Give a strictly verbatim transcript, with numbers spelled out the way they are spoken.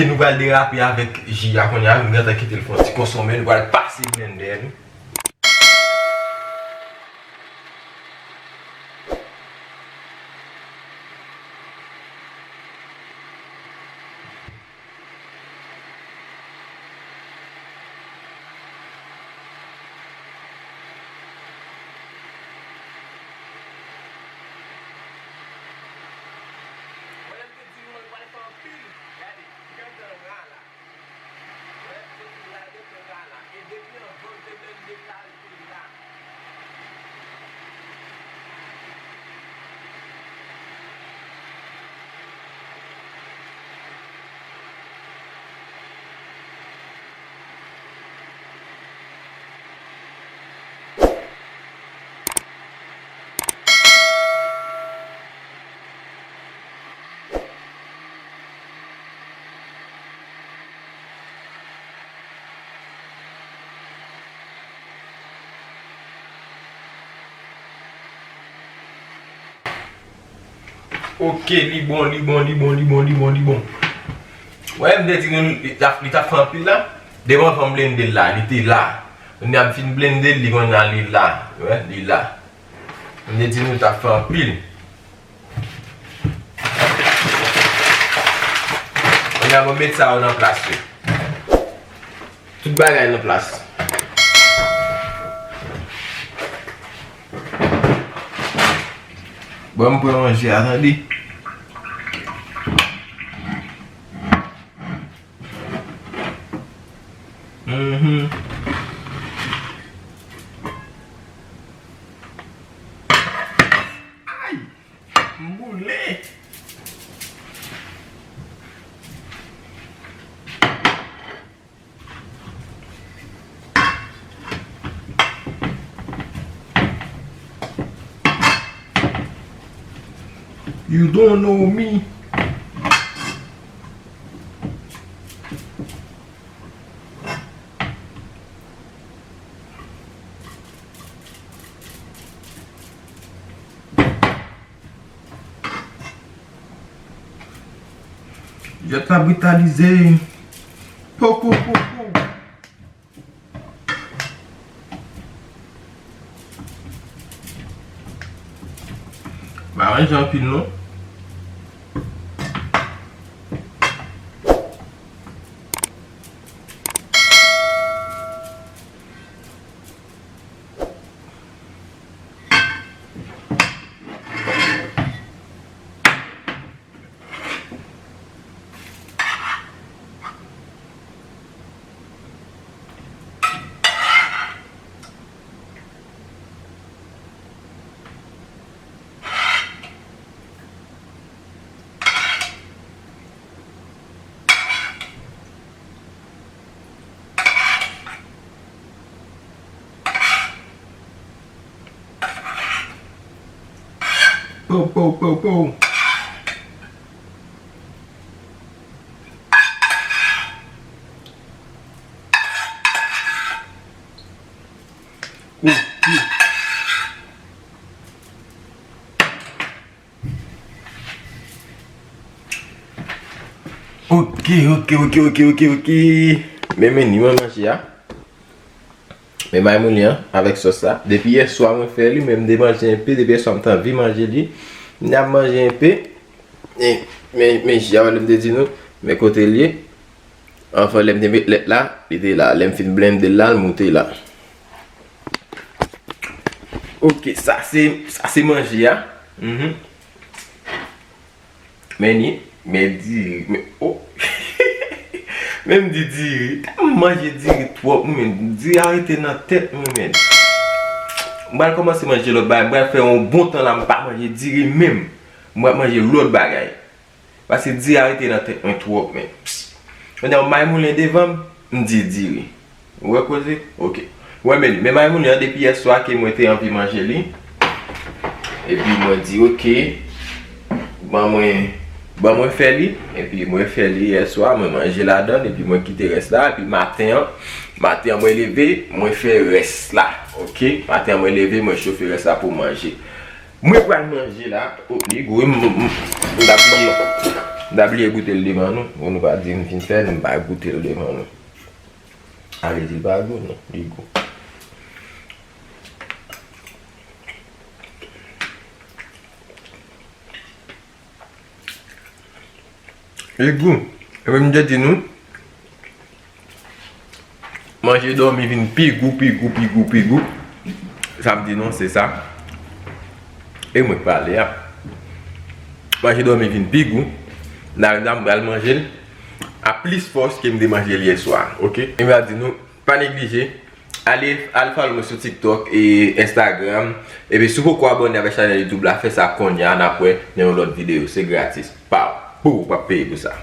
Nou pral derape avèk ji a kounye a, nou gentan kite l fè yon ti konsonmen, nou pral pase blendè nou. Mwen menm te di nou mwen pral fè anpil. Gade, gentan ra la. Wè, soti la, gentan ra la. E depi anvan m te blende l la, l te la. Ok, li bon, li bon, li bon, li bon, li bon, li bon. Wè, m te di nou li t ap, li t ap fè anpil la. Depi anvan m blende l la, li te la. Kounye a m fin blende l, li kounye a li la. Wè, li la. M te di nou li t ap fè anpil. Kounye a mwen met sa yo nan plas yo. Tout bagay nan plas. Bon, m pran manje a, tande. Mhm. Ay! M boule! You don't know me. Jwèt la britalize. Po, po, po, po. Pa manje anpil non. Pow, pow, pow, pow. Ok, ok, ok. Men, men, ni mwen manje a. Men mayi moulin an avèk sòs la. Depi yèswa mwen fè li, men m te manje enpe. Depi yèswa m t anvi manje li. M ap manje enpe. E, men, men ji a, wè, lè m te di nou, men kote l ye. Anfen, lè m te met lèt la, li te la. Lè m fin blende l la, l moute la. Ok, sa se, sa se manje a. Mhm. Men ni, men diri, men, oh. Men m di diri, m manje diri twòp, men diri a rete nan tèt mwen, men. M pral kòmanse manje lòt bagay, m pral fè yon bon tan la, m pa manje diri menm. M pral manje lòt bagay. Paske diri a rete nan tèt mwen twòp, men. Kounye a, yon mayi moulin devan m, m di diri. Ou wè koze? Ok. Ou wè, men, men mayi moulin an depi yèswa ke mwen te anvi manje li. Epi mwen di, ok, ban mwen, ban mwen fè li. Epi mwen fè li yèswa, mwen manje ladan l, epi mwen kite rès la. Epi maten an, maten an mwen leve, mwen fè rès la. Ok? Maten an mwen leve, mwen chofe rès la pou manje. Mwen pral manje la. Oh, li gou, m, m, m, m t ap bliye. M ta bliye goute l devan nou, bon, nou pa di m fin fè, nou pa goute l devan nou. Ale di l pa gou, non, li gou. Li gou. E mwen m te di nou, manje dòmi vin pi gou, pi gou, pi gou, pi gou. Sa m di nou, se sa. E mwen k pale a. Manje dòmi vin pi gou. Nan la m pral manje l a plis fòs ke m te manje l yè swa, oke? E m ap di nou, pa neglije, ale, al follow mwen sou TikTok e Instagram. Epi si w poko abòne avèk chanèl YouTube la, fè sa kounye a, n ap wè nan yon lòt videyo. Se gratis. Pow! Pou w p ap peye pou sa.